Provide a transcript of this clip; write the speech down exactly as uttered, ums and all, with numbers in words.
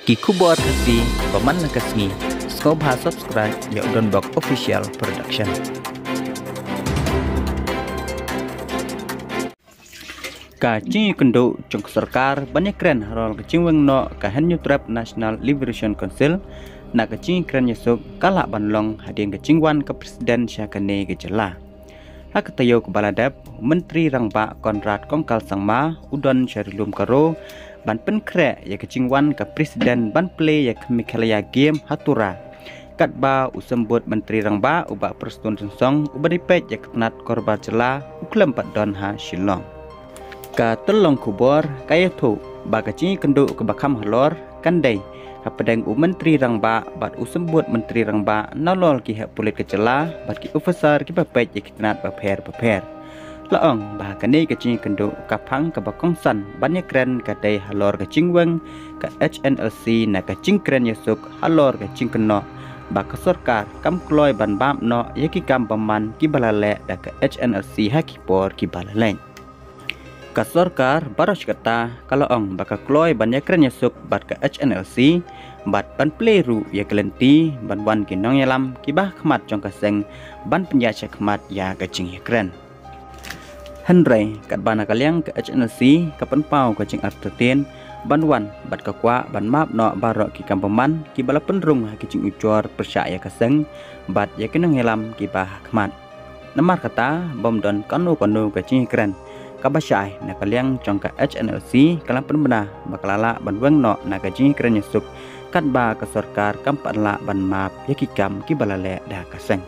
Ki khubor Khasi ba man la ka sngi, sngewbha subscribe ïa u Donbok Official Production. Ka jingïakynduh jong ka sorkar ban ïakren halor ka jingweng noh ka Hynñiewtrep National Liberation Council na ka jingïakren ïasuk ka lah ban long hadien ka jingwan ka president sha kane ka jylla. Ha ka taïew kaba la dep, u Myntri Rangbah Conrad Kongkal Sangma u don sha ri lum ka Ro ban pynkhreh ïa ka jingwan ka president ban plie ïa ka Meghalaya Game ha Tura. Katba u Symbud Myntri Rangbah u Bah Prestone Tynsong uba dei peit ïa ka tnat korbar jylla u khlem pat don ha Shillong. Ka tyllong khubor ka ïathuh ba ka jingïakynduh kaba kham halor kan dei hapdeng u Myntri Rangbah bad u Symbud Myntri Rangbah nalor ki heh pulit ka jylla bad ki officer kiba peit ïa ki tnat bapher bapher. La ong ba kane ka jingïakynduh ka phang kaba kongsan ban ïakren ka dei halor ka jingweng ka H N L C na ka jingkren ïasuk halor ka jingkynnoh ba ka sorkar kam kloi ban map noh ïa ki kam bymman kiba la leh da ka H N L C ha ki por kiba la leit. Ka sorkar baroh shi katta ka la ong ba ka kloi ban ïakren ïasuk bad ka H N L C bad ban plie ruh ïa ka lynti ban wan ki nongïalam kiba ha khmat jong ka seng ban pynïaid shakhmat ïa ka jingïakren. Hynrei katba na ka liang ka H N L C ka pynpaw ka jingartatien ban wan bad ka kwah ban map noh baroh ki kam bymman kiba la pynrung ha ki jingujor pyrshah ïa ka seng bad ïa ki nongïalam kiba ha khmat. Namar kata bym don kano kano ka jingïakren kaba shai na ka liang jong ka H N L C ka la pynbna ba ka la lah ban weng noh na ka jingïakren ïasuk katba ka sorkar kam pat lah ban map ïa ki kam kiba la leh da ka seng.